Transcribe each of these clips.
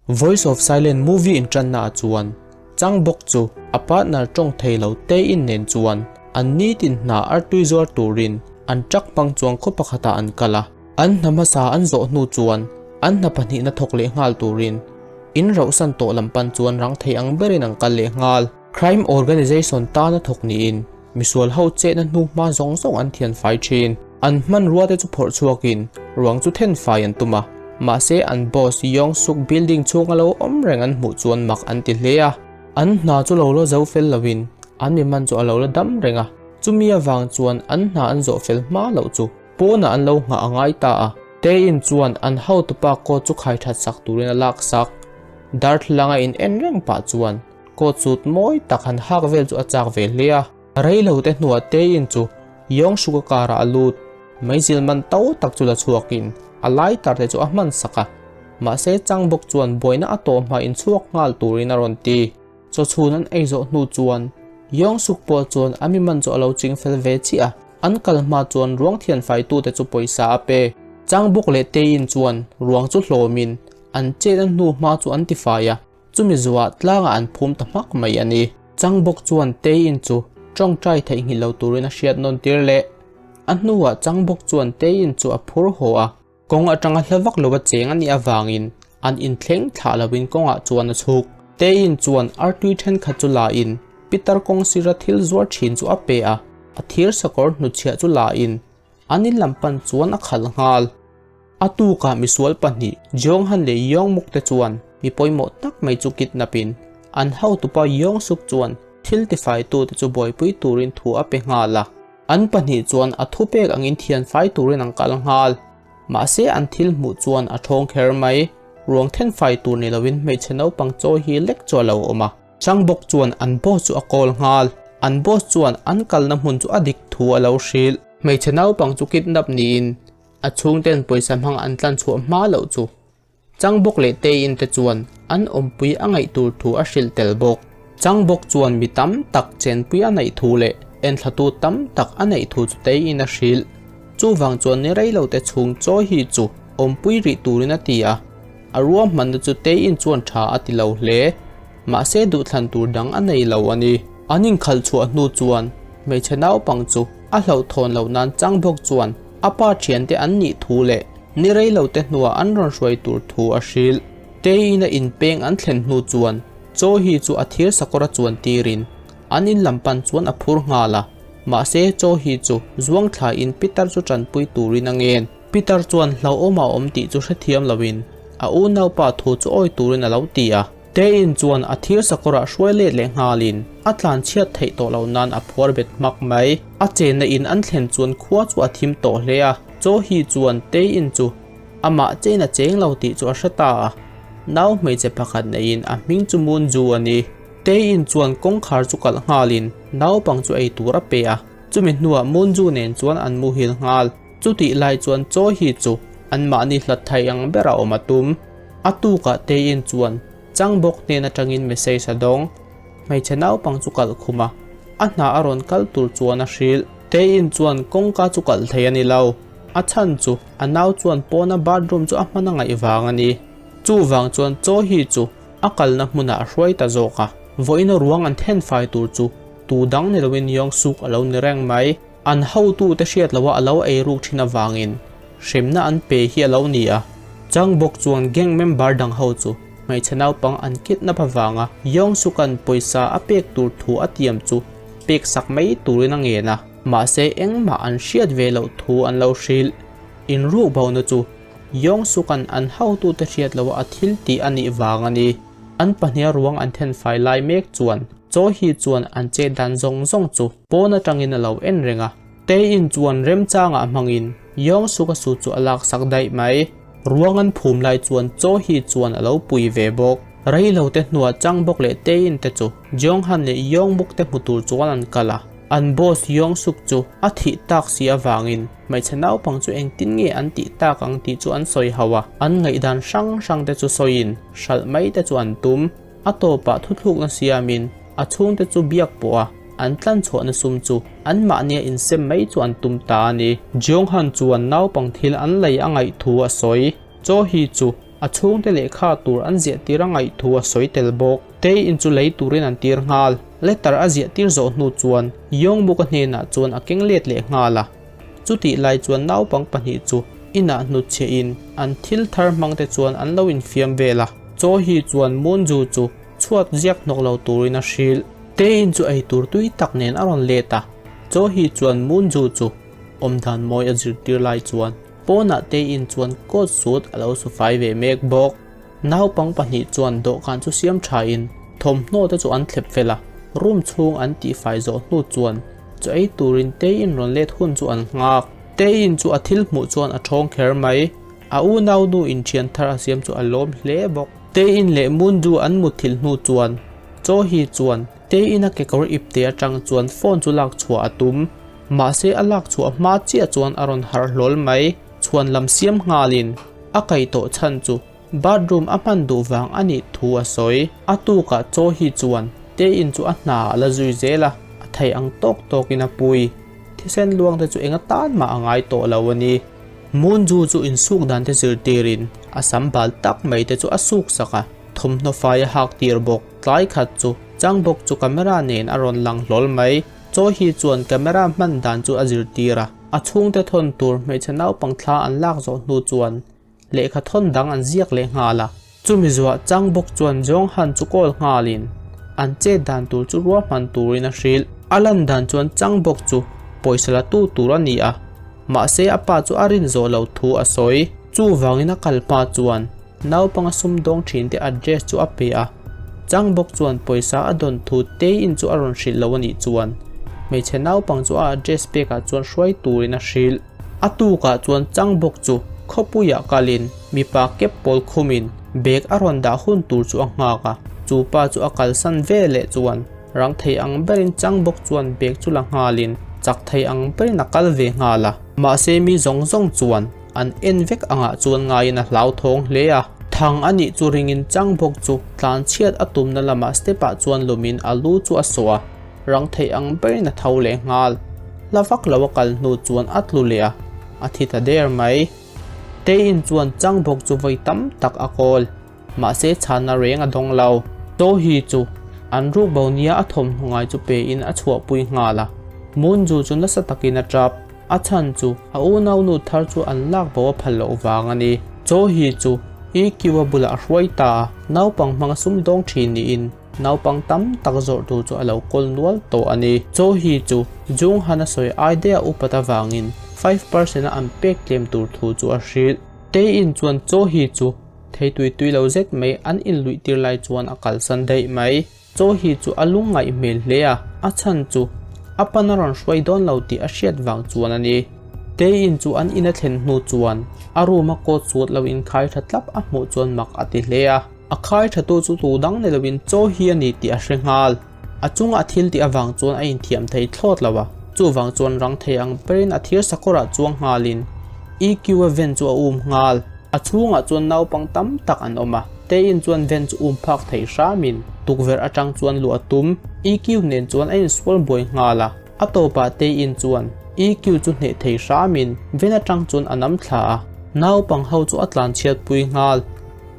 Voice of Silent movie inṭanna ah chuan Chang bawk chu a partner ṭawng thei lo Tae-in nen chuan an nitin hna artui zuar turin an truck hmang chuan khaw pakhatah an kal a. An hna hmasa an zawh hnu chuan an hna pahnihna thawk leh nghal turin in rauhsan tawh lam pan chuan rang thei ang berin an kal leh nghal. Crime organization tana thawk niin misual ho chetna hnu hma zawng zawng an thian fai thin. An hmanrua te chu phawrh chhuakin ruang chu then fai an tum a, mahse an boss Yong Suk building chhunga lo awm reng an hmuh chuan mak an ti hle a. An hna chu lo la zo fel loin an mi man chu a lo la dam reng a, chumi avang chuan an hna an zawh fel hma loh chu pawnah an lo nghah a ngai ta a. Tae-in chuan an hotupa coat chu khai that sak turin a lak sak. Darthlalanga in en reng pah chuan coat suit mawi tak han hak vel chu a chak ve hle a. Reilo te hnuah Tae-in chu Yong Suk-a karah a lut. Meizil man to tak chu la chhuakin a lighter te chu a hman sak a. Mahse Chang bawk chuan buaina a tawh hma in chhuak nghal turin a rawn ti. Chaw chhun an ei zawh hnu chuan Yong Suk pawh chuan a mi man chu a lo ching fel ve chiah a. An kal hma chuan ruang thianfaitute chu pawisa a pe. Chang bawk leh Tae-in chuan ruang chu hlawmin an chet a hnu hma chu an tifai a. Chumi zuah tlangah an phum ta hmak mai a ni. Chang bawk chuan Tae-in chu tawngtai theihnghilh lo turin a hriat nawn tir leh. A hnuah Chang bawk chuan Tae-in chu a phur haw a, kawng atanga hla vak lova cheng a nih avangin an inthleng thlah loin kawngah chuan a chhuk. Tae-in chuan artui thenkhat chu la in Peter kawng sira thil zuar thin chu a pe a, a thir sakawr hnutchhiah chu la in an in lam pan chuan a khalh nghal. A tukah misual pahnih Jeonghan leh Yeongmuk te chuan mi pawimawh tak mai chu kidnap in an hotupa Yeongsuk chuan thil tifaitute chu buaipui turin thu a pe nghal a. An pahnih chuan a thupek angin thianfai turin an kal nghal. Mahse an thil hmuh chuan a thawng kher mai. Ruang thenfai tur ni loin hmeichhe naupang chawi hi lek chu a lo awm a. Chang bawk chuan an boss chu a call nghal. An boss chuan an kalna hmun chu a dik thu a lo hrilh. Hmeichhe naupang chu kidnap niin a chhungten pawisa hmang an tlan chhuah hma loh chu Chang bawk leh Tae-in te chuan an awmpui a ngaih tur thu a hrilh tel bawk. Chang bawk chuan mi tam tak chenpui a neih thu leh enthlatu tam tak a neih thu chu Tae-in a hrilh. Chuvang chuan ni rei lo te chhung chaw hi chu awmpui rih turin a ti a, a ruahmanna chu Tae-in chuan tha a ti lo hle. Mahse duhthlan tur dang a nei lo a ni. An inkhalh chhuah hnu chuan hmeichhe naupang chu a hlauhthawn loh nan Chang bawk chuan A pa thiante an nih thu leh ni rei lo te hnuah an rawn hruai tur thu a hrilh. Teiin a inpeng an thlen hnu chuan Chaw hi chu a thir sakawr a chuan tirin an in lam pan chuan a phur nghal a. Mahse Chaw hi chu zuang thlain Peter chu tanpui turin a ngen. Peter chuan hlauhawm a awm tih chu hrethiam loin a unaupa thu chu awi turin a lo ti a. Tae-in chuan a thir sakawrah hruai let leh nghalin a tlan chhiat theih tawh loh nan a phuar bet hmak mai. A chenna in an thlen chuan khua chu a thim tawh hle a, Chaw hi chuan Tae-in chu amah chein a cheng lo tih chu a hre ta a. Nau hmeichhe pakhat neiin a hming chu Moon Ju a ni. Tae-in chuan kawngkhar chu kalh nghalin naupang chu ei tur a pe a, chumi hnuah Moon Ju nen chuan an muhil nghal. Chutih lai chuan Chaw hi chu anmahni hlat thei ang bera awm a tum. A tukah Tae-in chuan Chang bawk hnen atangin message a dawng. Hmeichhe naupang chu kalh khum a, a hna a rawn kal tur chuan a hrilh. Tae-in chuan kawngka chu kalh thei a ni lo. A chhan chu a nau chuan pawna bathroom chu a hman a ngaih vang a ni. Chuvang chuan Chaw hi chu a kalna hmunah a hruai ta zawk a. Vawiina ruang an then fai tur chu tu dang ni loin Yong Suk a lo ni reng mai. An hotute hriat loha a lo ei ruk thin avangin hremna an pe hi a lo ni a. Chang bawk chuan gang member dang ho chu hmeichhe naupang an kidnap avanga Yong Suk-a'n pawisa a pek tur thu a tiam chu pek sak mai turin a ngen a, mahse engmah an hriat ve loh thu an lo hrilh. Inrukbona chu Yong Suk-a'n an hotute hriat loha a thil tih a nih vang a ni. An pahniha ruang an thenfai lai mek chuan Chaw hi chuan an chet dan zawng zawng chu Pawn atangin a lo en reng a, Tae-in chuan remchangah hmangin Yong Suk-a su chu a laksak daih mai. Ruang an phum lai chuan Cho Hee chuan a lo pui ve bawk. Rei lo te hnuah Chang Bok leh Tae-in te chu Jeong Han leh Yong Muk te hmu tur chuan an kal a. An boss Yong Suk chu a thih tak si avangin hmeichhe naupang chu engtin nge an tih tak ang tih chu an sawi hauh a, an ngaihdan hrang hrang te chu sawiin hralh mai te chu an tum. A tawpah thuthlukna siamin a chhungte chu biak pawh a, an tlanchhuahna sum chu anmahnia insem mai chu an tum ta a ni. Jeong Han chuan naupang thil an lei a ngaih thu a sawi. Chaw hi chu A chhungte lehkha tur an ziah tir a ngaih thu a sawi tel bawk. Tae-in chu lei turin an tir nghal. Letter a ziah tir zawh hnu chuan Yongbuk-a hnenah chuan a keng let leh nghal a. Chutih lai chuan naupang pahnih chu inah hnutchhiahin an thil thar hmangte chuan an lo infiam vel a. Chaw hi chuan Moonju chu chhuat ziak hnawk lo turin a hrilh. Tae-in chu eitur tui tak nen a rawn let a. Chaw hi chuan Moonju chu awmdan mawi a zirtir lai chuan pawnah Tae-in chuan coat suit a lo su fai ve mek bawk. Naupang pahnih chuan dawhkan chu siam thain thawmhnaw te chu an thlep fel a, room chhung an tihfai zawh hnu chuan chaw ei turin Tae-in rawn let hun chu an nghak. Tae-in chu a thil hmuh chuan a thawng kher mai, a unau nu in thian thar a siam chu a lawm hle bawk. Tae-in leh Moon-ju an mutthilh hnu chuan Cho Hee chuan Tae-in a kekawr ipte atang chuan phone chu lak chhuah a tum. Mahse a lak chhuah hma chiah chuan a rawn harh hlawl mai, chhuan lam siam nghalin a kaih tawh chhan chu bathroom a hman duh vang a nih thu a sawi. A tukah chaw hi chuan Tae-in chu a hna a la zui zel a, a theih ang tawk tawkin a pui. Thisen luang te chu eng atan mah a ngai tawh lo a ni. Moonju chu insuk dan te zirtirin a sam bal tak mai te chu a suk sak a, thawmhnaw fai a hak tir bawk. Tlai khat chu Changbawk chu camera nen a rawn lang hlawl mai. Chaw hi chuan camera hman dan chu a zirtir a, a chhungte thawn tur hmeichhe naupang thla an lak zawh hnu chuan lehkha thawn dang an ziak leh nghal a. Chumi zuah chang bawk chuan Jong Han chu call nghalin an chet dan tur chu ruahman turin a hrilh. A lan dan chuan chang bawk chu pawisa la tu tur a ni a, mahse a pa chu a rin zawh lo thu a sawi. Chuvangin a kal hma chuan Naupanga sumdawng thinte address chu a pe a, Chang bawk chuan pawisa a dawn thu Tae-in chu a rawn hrilh lo a nih chuan hmeichhe naupang chu a address pekah chuan hruai turin a hrilh. A tukah chuan Chang bawk chu khawpuiah kalin mipa kep pawl khumin bag a rawn dah hun tur chu a nghak a, chu pa chu a kalsan ve leh chuan rang thei ang berin Chang bawk chuan bag chu la nghalin chak thei ang berin a kal ve nghal a. Mahse mi zawng zawng chuan An en vek angah chuan ngaiin a hlauthawng hle a. Thang a nih chu ringin chang bawk chu tlan chhiat a tumna lamah step ah chuan lumin a lu chu a sawh a, rang theih ang berin a tho leh nghal. Hla vak lo a kal hnu chuan a tlu leh a, a thi ta der mai. Tae-in chuan chang bawk chu vawi tam tak a kawl. Mahse chhanna reng a dawng lo. Chaw hi chu an ruk bo nia a thawmhnaw ngai chu pe in a chhuahpui nghal a. Moonju chu nasa takin a tap. A chhan chu a unaunu thar chu an lak bo a phal loh vang a ni. Chaw hi chu EQ a bulah a hruai ta a, naupang hmanga sumdawng thin niin naupang tam tak zawrh tur chu a lo kawl nual tawh a ni. Chaw hi chu Jung Han a sawi ai daih a upat avangin 5% a an pek tlem tur thu chu a hrilh. Tae-in chuan chaw hi chu Thei tui tui lo zet mai an inluih tir lai chuan a kalsan daih mai. Chaw hi chu a lungngaih hmel hle a, a chhan chu a pan a rawn hruai dawn lo tih a hriat vang chuan a ni. Teiin chu an in a thlen hnu chuan a room a coat suit lo inkhai tha tlap a hmuh chuan mak a ti hle a. A khai tha tu chu tu dang ni loin chaw hi a ni tih a hre nghal. A chunga a thil tih avang chuan a inthiam thei thlawt lo a, chuvang chuan rang thei ang berin a thir sakawrah chuang nghalin EQ-a ven chu a um nghal. A chhungah chuan naupang tam tak an awm a, Tae-in chuan ven chu um phak thei hramin tukverh atang chuan luh a tum. EQ nen chuan a insual buai nghal a, a tawpah Tae-in chuan EQ chu hneh thei hramin ven atang chuan a nam thla a, naupang ho chu a tlanchhiatpui nghal.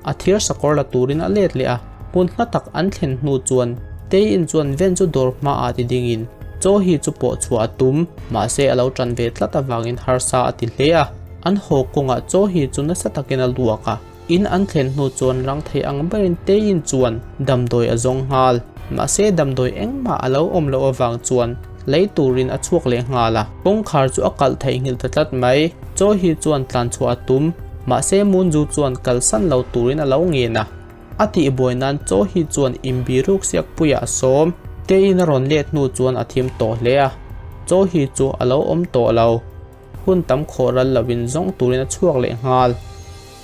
A thir sakawr la turin a let leh a, hmun hla tak an thlen hnu chuan Tae-in chuan ven chu dawr hmaah ti dingin chaw hi chu pawh chhuah a tum, mahse a lo tan ve tlat avangin harsa a ti hle a. An haw kawngah chaw hi chu nasa takin a luak a, in an thlen hnu chuan rang thei ang berin Tae-in chuan damdawi a zawng nghal, mahse damdawi engmah a lo awm loh avang chuan lei turin a chhuak leh nghal a, kawngkhar chu a kalh theihnghilh ta tlat mai. Chaw hi chuan tlan chhuah a tum, mahse Munju chuan kalsan lo turin a lo ngen a. A tihbuai nan chaw hi chuan inbiruk siak puiah a sawm. Teiin a rawn let hnu chuan a thim tawh hle a, chaw hi chu a lo awm tawh lo. Hun tam khawh ral lovin zawng turin a chhuak leh nghal.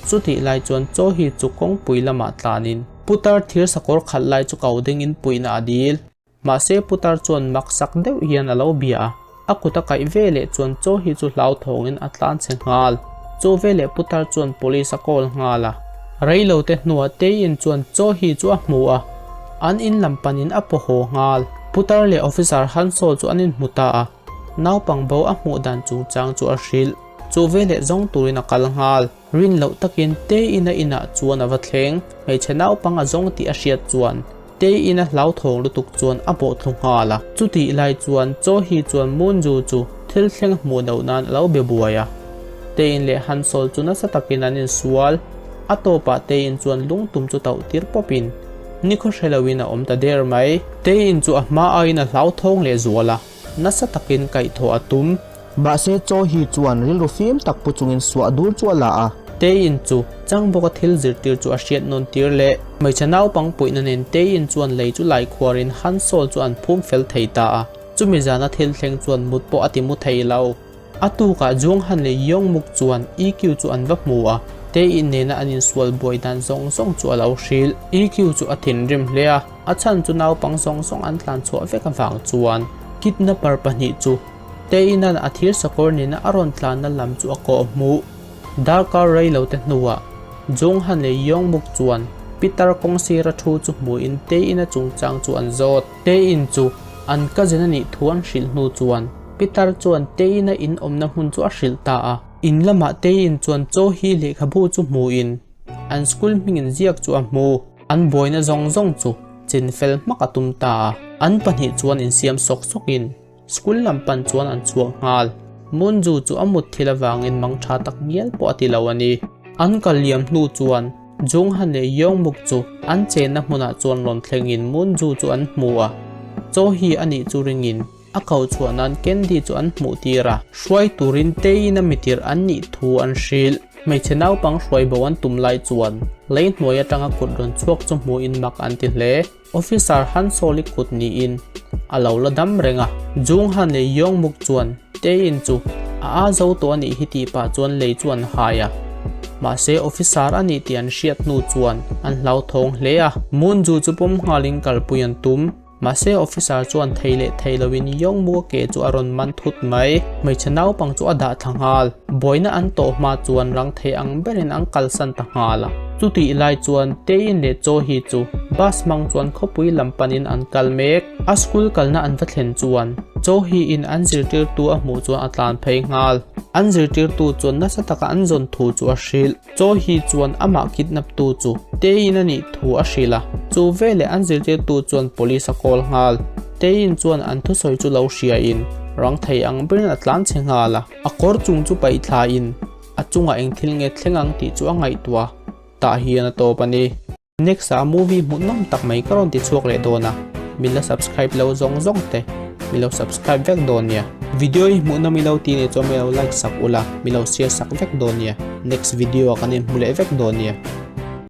Chutih lai chuan chaw hi chu kawngpui lamah tlanin putar thir sakawr khalh lai chu ko dingin puihna a dil. Mahse putar chuan mak sak deuh hian a lo bia a, a kut a kaih ve leh chuan chaw hi chu hlauthawngin a tlan chhe nghal. Chaw ve leh putar chuan police a call nghal a. Reilo te hnuah Tae-in chuan chaw hi chu a hmu a, an in lam panin a paw haw nghal. Putar leh officer Hanso chu an inhmu ta a, naupang bo a hmuh dan chungchang chu a hrilh. Chu ve leh zawng turin a kal nghal. Rin loh takin Tae-in a inah chuan a va thleng. Hmeichhe naupang a zawng tih a hriat chuan Tae-in a hlauthawng lutuk chuan a bawh thlu nghal a. Chutih lai chuan Cho Hee chuan Moon-ju chu thil thleng hmuh loh nan a lo be buai a. Tae-in leh Han-sol chu nasa takin an insual. A tawpah Tae-in chuan lungtum chu tauh tir pawpin nikhaw hre loin a awm ta der mai. Tae-in chu a hma aiin a hlauthawng leh zual a, nasa takin kaihthawh a tum. Mahse Chaw hi chuan rilru fim tak pu chungin suah dur chu a la a. Tae-in chu chang bawka thil zirtir chu a hriat nawn tir leh. Hmeichhe naupang puihna nen Tae-in chuan lei chu lai khuarin Han-sol chu an phum fel thei ta a. Chumi zana thil thleng chuan mut pawh a ti mu thei lo. A tukah Junghan leh Yongmuk chuan EQ chu an va hmu a, Tae-in nena an insual buai dan zawng zawng chu a lo hrilh. EQ chu a thinrim hle a, a chhan chu naupang zawng zawng an tlan chhuah vek avang chuan kidnapper pahnih chu Tae-ina'n a thir sakawr nena a rawn tlanna lam chu a kawh hmuh. Darkar rei lo te hnuah Junghan leh Yongmuk chuan Pitar kawng sira thu chu hmuhin Tae-ina chungchang chu an zawt. Tae-in chu an cousin a nih thu an hrilh hnu chuan Pitar chuan Tae-ina in awmna hmun chu a hrilh ta a. In lamah Tae-in chuan Cho Hee lehkhabu chu hmuhin an school hmingin ziak chu a hmu. An buaina zawng zawng chu chin fel hmak a tum ta a. An pahnih chuan insiam sawk sawkin school lam pan chuan an chhuak nghal. Munju chu a mut thil avangin mang tha tak ngial pawh a ti lo a ni. An kal liam hnu chuan Junghan leh Yongmuk chu an chenna hmunah chuan rawn thlengin Munju chu an hmu a. Cho Hee a nih chu ringin A ko chhuah nan Candy chu an hmuh tir a, hruai turin Tae-in a mitir an nih thu an hrilh. Hmeichhe naupang hruai bo an tum lai chuan lei hnuai atanga kut rawn chhuak chu hmuhin mak an ti hle. Officer Han Sol-i kut niin a lo la dam reng a. Jung Han leh Yong Muk chuan Tae-in chu a a zo tawh a nih hi tih pah chuan lei chu an hai a. Mahse officer a nih tih an hriat hnu chuan an hlauthawng hle a. Moon Ju chu pawm nghalin kalpui an tum. Mahse officer chuan thei leh thei loin Yongmu a ke chu a rawn man thut mai. Hmeichhe naupang chu a dah thla nghal. Buaina an tawh hma chuan rang thei ang berin an kalsan ta nghal a. Chutih lai chuan Tae-in leh Cho Hee chu bus hmang chuan khawpui lam panin an kal mek. A school kalna an va thlen chuan Cho Hee-in an zirtirtu a hmuh chuan a tlan phei nghal. An zirtirtu chuan nasa taka an zawn thu chu a hrilh. Chaw hi chuan amah kidnap tu chu Tae-in a nih thu a hrilh a, chu veleh an zirtirtu chuan police a call nghal. Tae-in chuan an thusawi chu lo hriain rang thei ang berin a tlan chhe nghal a, a kawr chung chu paih thlain a chungah eng thil nge thleng ang tih chu a ngaihtuah tah hian a tawp a ni. Next ah movie hmuhnawm tak mai ka rawn ti chhuak leh dawn a, min la subscribe lo zawng zawng te min lo subscribe vek dawn nia. Video hi hmuhnawm i lo ti nih chuan min lo like sak ula, min lo share sak vek dawn nia. Next video ah kan inhmu leh vek dawn nia.